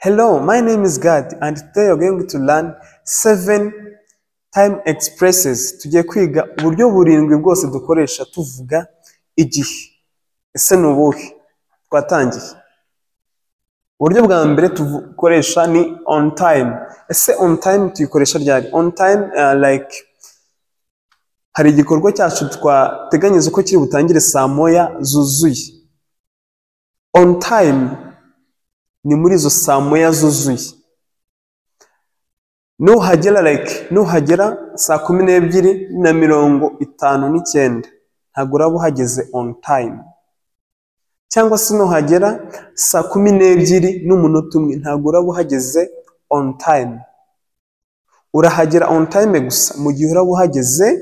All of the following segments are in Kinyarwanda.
Hello, my name is Gad and today you're going to learn 7 time expresses. Tugiye kwiga uburyo burindwi bwose dukoresha tuvuga igihe. Ese ni ubuhe? Twatangiye. Uburyo bwa mbere tukoresha ni on time. Ese on time tuyikoresha ryari? On time like hari igikorwa cyacu twateganyije ko kiri butangire saa moya zuzuye. On time ni muri izo saa moya zuzuye. Nuhagera like nuhagera saa 12:59 ntabwo uraba uhageze on time. Cyangwa se nuhagera saa 12:01 ntabwo uraba uhageze on time. Urahagera on time gusa mu gihe uraba uhageze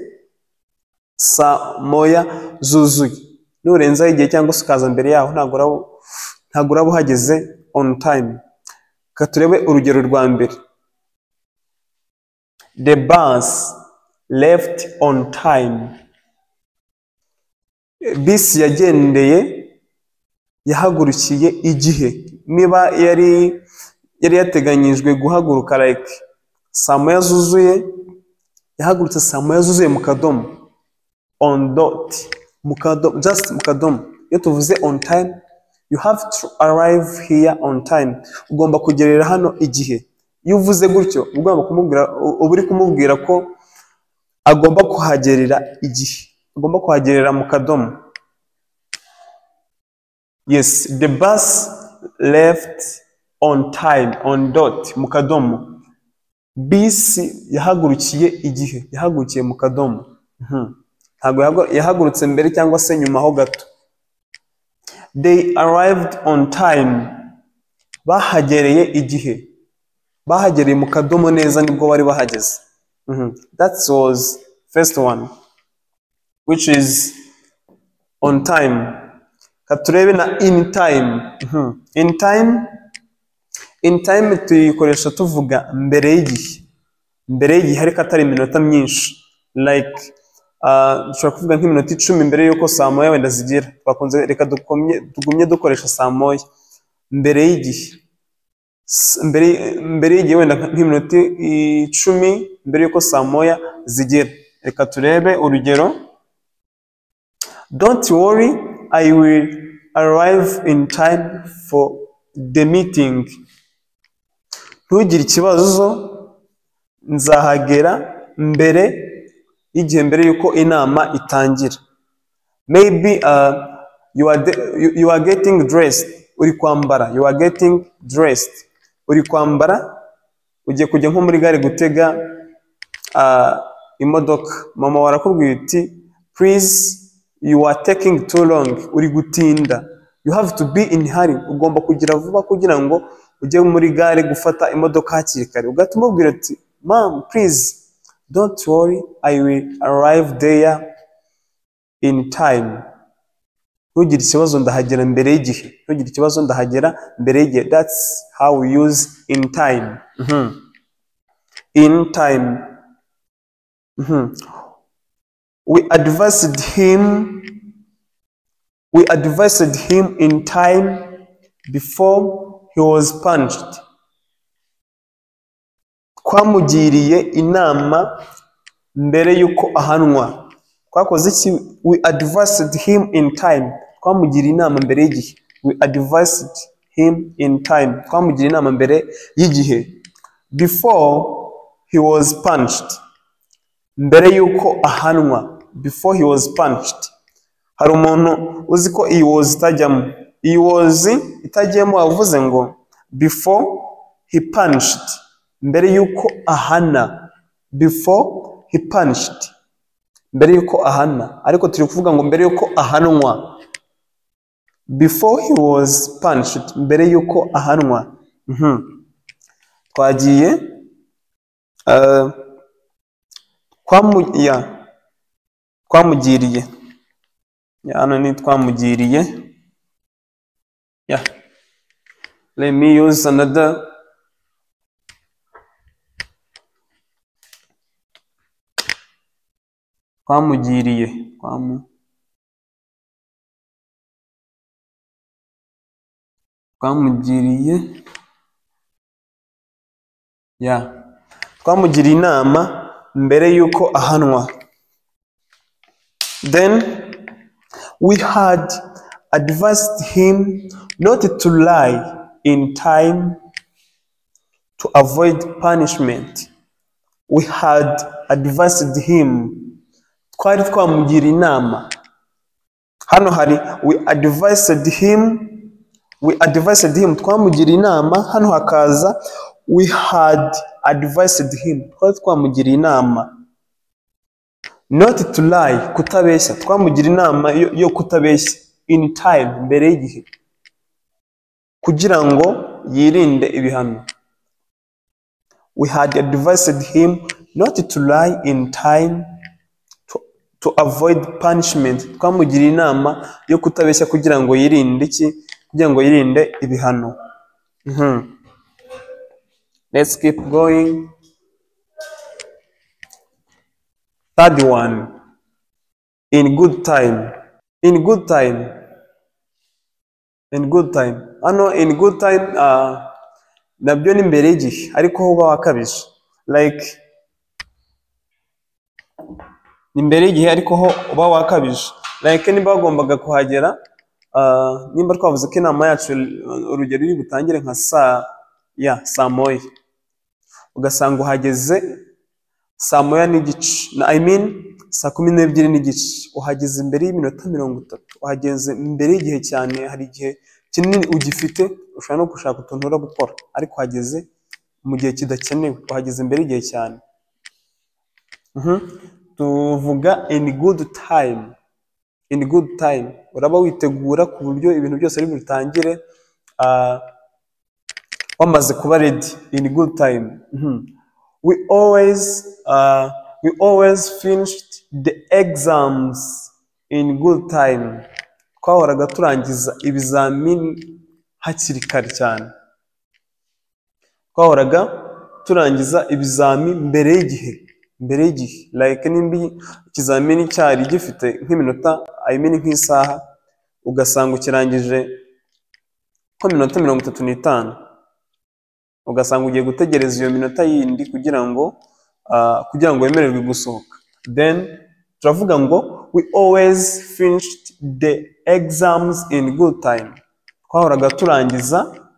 saa moya zuzuye. Nurenzaho igihe cyangwa se ukaza mbere yaho ntabwo uraba uhageze on time. Reka turebe urugero rwa mbere. The bus left on time. Bisi yagendeye yahagurukiye igihe. Niba yari yateganyijwe guhaguruka like saa moya zuzuye, yahagurutse saa moya zuzuye mu kadomo. On dot, mu kadomo, just mu kadomo. Iyo tuvuze on time, you have to arrive here on time. Ugomba kugerera hano igihe. Iyo uvuze gutyo ugomba kumubwira, uba uri kumubwira ko agomba kuhagerera igihe, agomba kuhagerera mu kadomo. Yes, the bus left on time, on dot, mu kadomo. Bisi yahagurukiye igihe, yahagurukiye mu kadomo. Ntabwo yahagurutse mbere cyangwa se nyuma ho gato. They arrived on time. Bahagereye igihe. Bahagereye mu kadomo neza nibwo bari bahageze. That was first one, which is on time. Katurebe na in time. In time, in time tuyikoresha tuvuga mbere y'igihe. Mbere y'igihe ariko atari iminota myinshi. Like dushobora kuvuga nk'iminota 10 mbere yuko saa moya wenda zigera. Twakunze reka tugumye dukoresha saa moya mbere y'igihe. Mbere y'igihe wenda nk'iminota 10 mbere yuko saa moya zigera. Reka turebe urugero. Don't worry, I will arrive in time for the meeting. Ntugire ikibazo, nzahagera mbere y'igihe, mbere yuko inama itangira. Maybe you are getting dressed. Uri kwambara. You are getting dressed. Uri kwambara, ugiye kujya nko muri gare gutega imodoka. Mama warakubwiye uti please, you are taking too long. Uri gutinda. You have to be in hurry. Ugomba kugira vuba kugira ngo ujye muri gare gufata imodoka hakiri kare. Ugahita umubwira uti mom, please, don't worry, I will arrive there in time. Ntugire ikibazo, ndahagera mbere y'igihe. Ntugire ikibazo, ndahagera mbere y'igihe. That's how we use in time. In time. We advised him. We advised him in time before he was punished. Twamugiriye inama mbere yuko ahanwa. Twakoze iki? We advised him in time. Twamugiriye inama mbere y'igihe. We advised him in time. Twamugiriye inama mbere y'igihe. Before he was punished. Mbere yuko ahanwa. Before he was punished. Hari umuntu uzi ko iyi was itajyamo. Iyi was itajyamo avuze ngo before he punished. Mbere yuko ahana. Before he punished. Mbere yuko ahana. Ariko turi kuvuga ngo mbere yuko ahanwa. Before he was punished. Mbere yuko ahanwa. Twagiye twamugiriye. Hano ni twamugiriye. Yeah. Let me use another. Twamugiriye. Twamugiriye. Yeah. Twamugiriye inama mbere y'uko ahanwa. Then we had advised him not to lie in time to avoid punishment. We had advised him. Twari twamugiriye inama. Hano hari we advised him, we advised him, twamugiriye inama. Hano hakaza we had advised him, twari twamugiriye inama. Not to lie, kutabeshya, twamugira inama yo kutabeshya. In time, mbere y'igihe, kugira ngo yirinde ibihano. We had advised him not to lie in time to avoid punishment. Twamugiriye inama yo kutabeshya kugira ngo yirinde iki? Kugira ngo yirinde ibihano. Let's keep going. Third one, in good time. In good time. In good time. Hano in good time nabyo ni mbere y'igihe, ariko ho uba wakabije. Like ni mbere y'igihe ariko ho uba wakabije. Like nimba wagombaga kuhagera, nimba twavuze ko inama yacu urugero iri butangire nka saa moya, ugasanga uhageze saa moya n'igice, I mean saa kumi n'ebyiri n'igice, uhageze imbere y'iminota 30, uhageze imbere y'igihe cyane. Hari igihe kinini ugifite, ushobora no gushaka utuntu ura gukora, ariko uhageze mu gihe kidakenewe, uhageze imbere y'igihe cyane. Tuvuga in good time. In good time uraba witegura ku buryo ibintu byose ari butangire wamaze kuba ready. In good time. We always finished the exams in good time. Twahoraga turangiza ibizamini hakiri kare cyane. Twahoraga turangiza ibizami mbere y'igihe, mbere y'igihe. Like nimba ikizamini cyari gifite nk'iminota, I mean nk'isaha, ugasanga ukirangije nko minota 35, ugasanga ugiye gutegereza iyo minota yindi kugira ngo wemererwe gusohoka. Then turavuga ngo we always finished the exams in good time. Twahoraga turangiza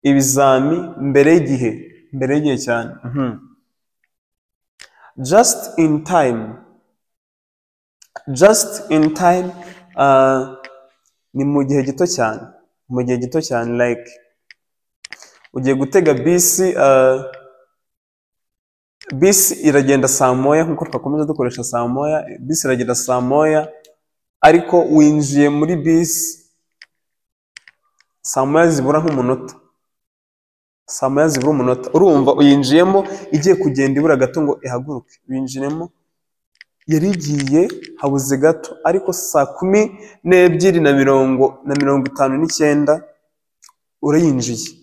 ibizami mbere y'igihe, mbere y'igihe cyane. Just in time. Just in time ni mu gihe gito cyane, mu gihe gito cyane. Like ugiye gutega bisi, bisi iragenda saa moya, nkuko twakomeza dukoresha saa moya, bisi iragenda saa moya, ariko winjiye muri bisi saa moya zibura nk'umunota, saa moya zibura umunota. Urumva uyinjiyemo igiye kugenda ibura gato ngo ihaguruke, winjiyemo yari igiye habuze gato, ariko saa kumi n'ebyiri na 59 urayinjiye,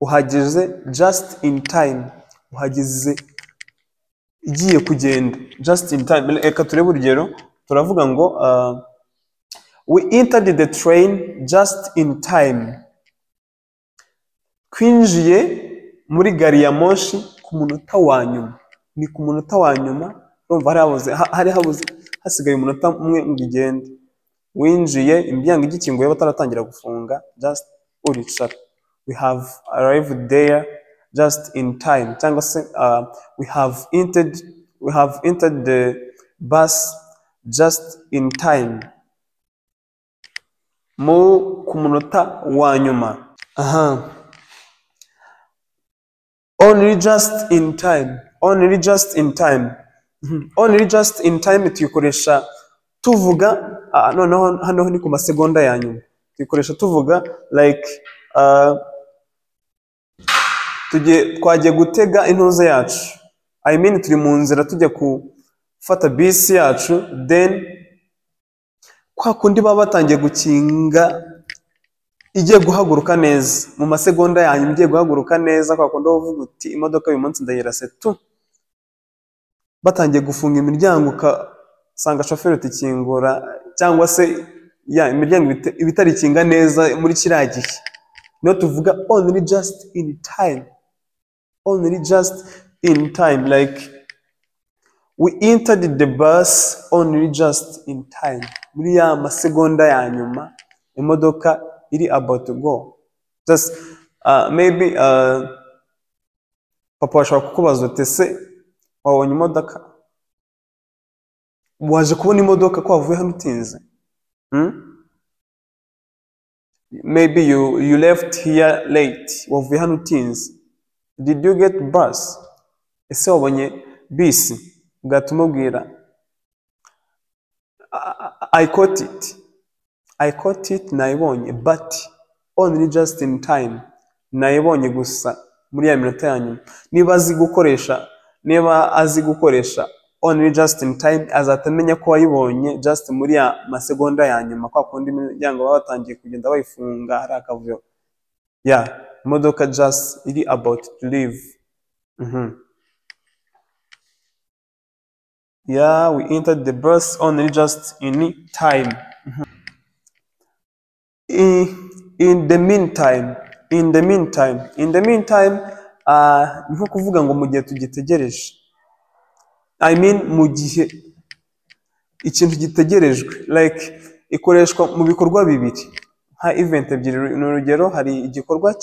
uhageze just in time, uhageze igiye kugenda, just in time. Reka turebe urugero. Turavuga ngo we entered the train just in time. Twinjiye muri gari ya moshi ku munota wa nyuma. Ni ku munota wa nyuma, urumva hari habuze hasigaye umunota umwe ngo igende. Winjiye imiryango igikinguye bataratangira gufunga, just uricara. We have arrived there just in time, cyangwa se we have entered the bus just in time, mu ku munota wa nyuma. Aha, only just in time. Only just in time. Only just in time tuyikoresha tuvuga, noneho hano ni ku masegonda ya nyuma, tuyikoresha tuvuga like twagiye gutega intuza yacu, I mean turi mu nzira tujya gufata bisi yacu, then kwa kundi baba batangiye gukinga igiye guhaguruka neza mu masegonda ya nyuma, igiye guhaguruka neza, kwa kundi uvuga uti imodoka uyu munsi ndayirase tu, batangiye gufunga imiryango ugasanga shoferi utikingura, cyangwa se ya imiryango ibitarikinga neza muri kiriya gihe, niyo tuvuga only just in time. Only just in time, like we entered the bus only just in time. Muri ya masegonda ya nyuma imodoka iri about to go. Just maybe papa ashobora kukubaza uti: "Ese wabonye imodoka? Waje kubona imodoka ko wavuye hano utinze?" Hmm? Maybe you left here late. Wavuye hano utinze. Did you get bus? Ese wabonye bisi? Ugahita umubwira: "I caught it. I caught it, nayibonye, but only just in time. Nayibonye gusa muri ya minota ya nyuma." Niba azi gukoresha only just in time, azahita amenya ko wayibonye just muri ya masegonda ya nyuma, kwa kundi imiryango baba batangiye kugenda bayifunga, hari akavuyo ya imodoka just iri about to leave. Yeah, we entered the bus only just in time. In the meantime, in the meantime, in the meantime, ni nko kuvuga ngo mu gihe tugitegereje. I mean, mu gihe ikintu gitegerejwe. Like ikoreshwa mu bikorwa bibiri, nka event ebyiri. Ni urugero, hari igikorwa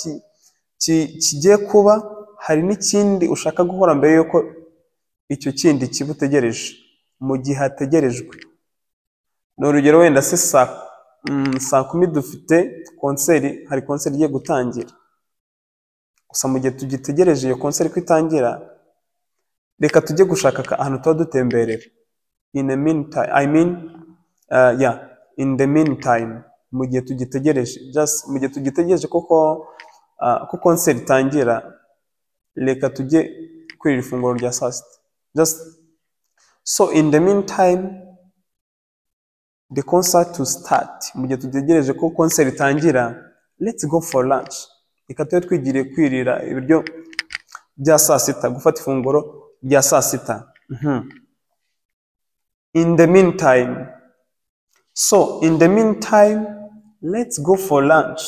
kigiye kuba, hari n'ikindi ushaka gukora mbere y'uko icyo kindi kiba utegereje, mu gihe hategerejwe. Ni urugero, wenda se saa 10 dufite concert, hari concert igiye gutangira. Gusa mu gihe tugitegereje iyo concert ko itangira, reka tujye gushaka ahantu tuba dutemberera. In the meantime, I mean, yeah, in the meantime, mu gihe tugitegereje, just mu gihe tugitegereje koko ko concert itangira, reka tujye kwirira ifunguro rya saa sita. Just so, in the meantime the concert to start, mu gihe dutegereje ko concert itangira, let's go for lunch. Reka tube twigiriye kwirira ibiryo bya saa sita, gufata ifunguro rya saa sita. In the meantime, so in the meantime, let's go for lunch.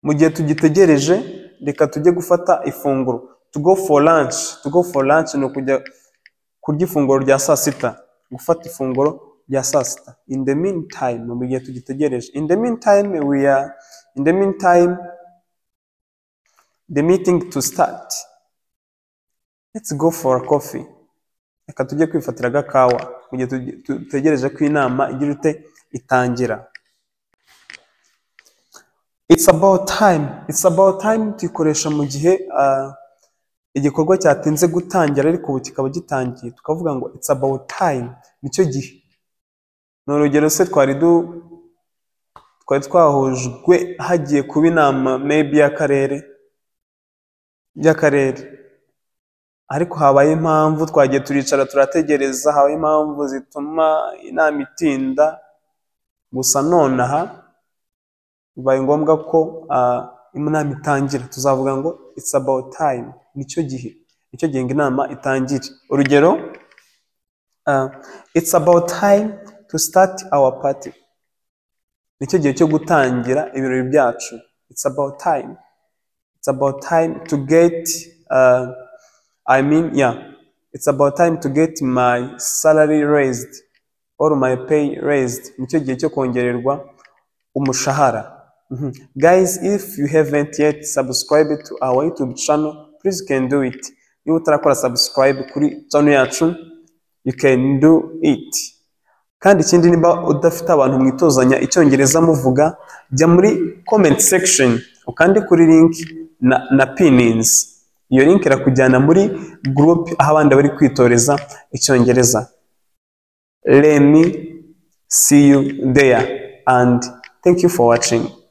Mu gihe tugitegereje, reka tujye gufata ifunguro. To go for lunch, to go for lunch ni ukujya kurya ifunguro rya saa sita, gufata ifunguro rya saa sita. In the meantime, mu gihe tugitegereje. In the meantime, we are in the meantime the meeting to start, let's go for a coffee. Reka tujye kwifatira agakawa mu gihe dutegereje ko inama igira ute? Itangira. It's about time. It's about time tuyikoresha mu gihe igikorwa cyatinze gutangira ariko ubu kikaba gitangiye, tukavuga ngo it's about time, nicyo gihe. Ni urugero, se twari twahujwe, hagiye kuba inama maybe y'akarere, ariko habaye impamvu, twagiye turicara turategereza, habaye impamvu zituma inama itinda. Gusa nonaha bibaye ngombwa ko inama itangira, tuzavuga ngo it's about time, nicyo gihe, nicyo gihe ngo inama itangire. Urugero, it's about time to start our party, nicyo gihe cyo gutangira ibirori byacu. It's about time. It's about time to get I mean, yeah, it's about time to get my salary raised or my pay raised, nicyo gihe cyo kongererwa umushahara. Guys, if you haven't yet subscribed to our YouTube channel, please, you can do it. Niba utarakora subscribe kuri channel yacu, you can do it. Kandi ikindi, niba udafite abantu mwitozanya icyongereza muvuga, jya muri comment section ukande kuri link na pinnings. Iyo link irakujyana muri group aho abandi bari kwitoreza icyongereza. Let me see you there and thank you for watching.